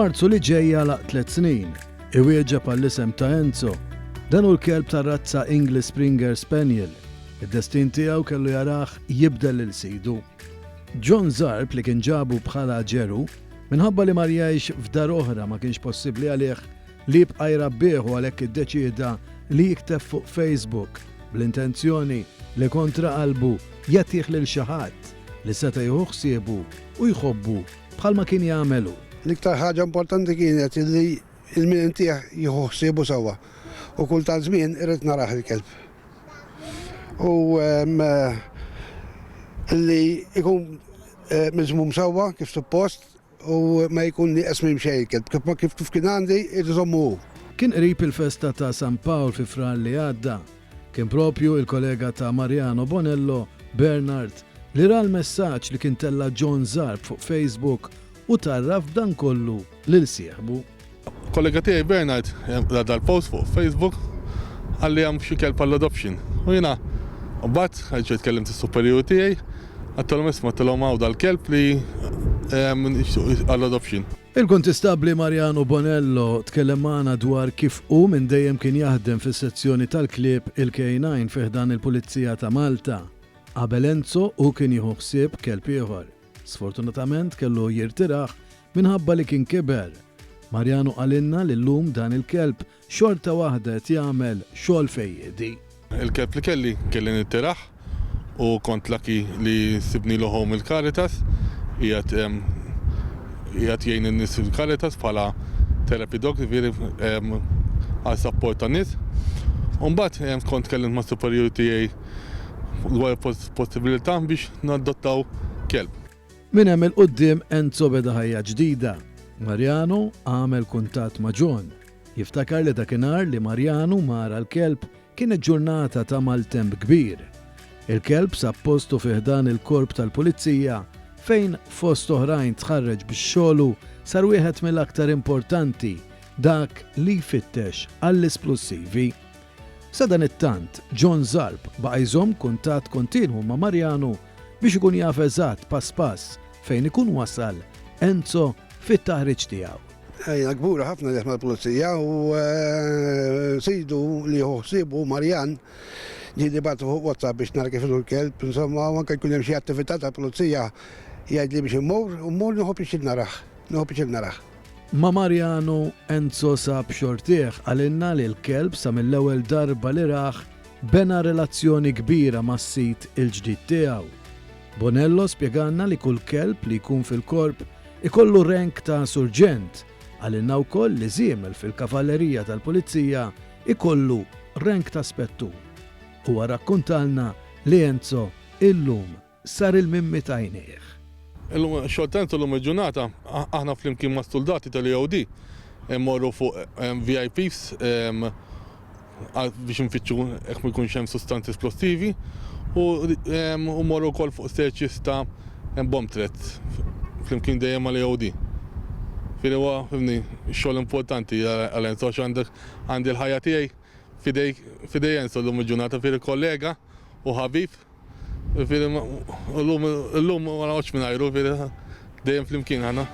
F'Marzu li ġej jagħlaq tliet snin. Iwieġeb għall-isem ta' Enzo. Dan hu l-kelb tar-razza English Springer Spaniel. Id-destin tiegħu kellu jarah jibdel lil sidu. John Zarb li kien ġabu bħala ġeru, minħabba li mar jgħix f'dar oħra ma kienx possibbli għalih li jibqa' jrabbih u għalhekk iddeċieda li jikteb fuq Facebook bl-intenzjoni li kontra qalbu jagħtih lil xi ħadd li seta' jieħu ħsiebu u jħobbu bħalma kien jagħmel hu. L-iktar ħaġa importanti kienet li l-min intih jieħu ħsiebu sewwa u kull tant żmien irrid narah il-kelb. U li jkun miżmum sewwa kif suppost U ma jkun nieqes minn xejn il-kelb. Kif kif kien għandi, irid iżommu hu. Kien qrib il-festa ta' San Pawl fi Frar li għadda. Kien propju il-kollega ta' Mariano Bonello, Bernard, li ra l-messaġġ li kien tella' John Zarb fuq Facebook u tgħarraf b'dan kollu lil sieħbu. Kollega tiegħi Bernard ra dal-post fuq Facebook qalli hemm xi kelb għall-adoption. U jiena mbagħad ġejt tkellimt is-superjur tiegħi għedtilhom isma' għedtilhom hawn dal-kelb li għall-adoption. Il-Kuntistabbli Mariano Bonello tkellem magħna dwar kif hu minn dejjem kien jaħdem fis-sezzjoni tal-klieb il-K9 fi ħdan il-Pulizija ta' Malta. Qabel Enzo hu kien jieħu ħsieb kelb ieħor. Sfortunatament kellu jirtirah minħabba li kien kiber. Mariano qalilna li llum dan il-kelb xorta waħda qed jagħmel xogħol fejjiedi. Il-kelb li kelli, kelli nirtirah u kont lucky li sibnilu home il-Caritas, qiegħed qiegħed jgħin in-nies fil-Caritas bħala therapy dog, jiġifieri għal sapport tan-nies. U mbagħad kont tkellimt mas-superjur tiegħi dwar il-possibilità biex nadottaw kelb. Minn hemm 'il quddiem Enzo beda ħajja ġdida. Mariano għamel kuntatt ma' John. Jiftakar li dakinhar li Mariano mar għall-kelb kienet ġurnata ta' maltemp kbir. Il-kelb sab postu fi ħdan il-Korp tal-Pulizija fejn fost oħrajn tħarreġ biex xogħlu sar wieħed mill-aktar importanti, dak li jfittex għall-isplussivi. Sadanittant, John Zarb baqa' jżomm kuntatt kontinwu ma' Mariano biex ikun jaf eżatt pass pass fejn ikun wasal Enzo fit-taħriġ tiegħu. Jiena kburi ħafna li mal-pulizija u sidu li jieħu ħsiebu Marian ġieli bagħtu fuq WhatsApp biex nara kif inhu l-kelb, insomma u anke jkun hemm xi attività tal-pulizija jgħidli biex immur u mmur nieħu pjaċir narah, nieħu pjaċir narah. Ma' Mariano, Enzo sab xortih, qalilna li l-kelb sa mill-ewwel darba li rah bena relazzjoni kbira mas-sid il-ġdid tiegħu. Bonello spjegalna li kull kelb li jkun fil-korp ikollu rank ta' surġent. Qalilna wkoll li żiemel fil-kavallerija tal-pulizija jkollu rank ta' spettur. Huwa rrakkuntalna li Enzo illum Sar il-mimmi t'għajnejh. Illum xorta illum il-ġurnata aħna flimkien mas-suldati tal-EOD immorru fuq VIPs biex infittxu jekk ma jkunx hemm sustanzi splossivi u mmorru wkoll fuq searches ta' bomb threats flimkien dejjem mal-EOD. Ġifieri huwa fhimni xogħol importanti għal Enzo għax għandek għandi l-ħajja tiegħi f'idej f'idej Enzo llum il-ġurnata, ġifieri kollega u ħabib. Ġifieri llum illum ma noqgħodx mingħajru, ġifieri dejjem flimkien aħna.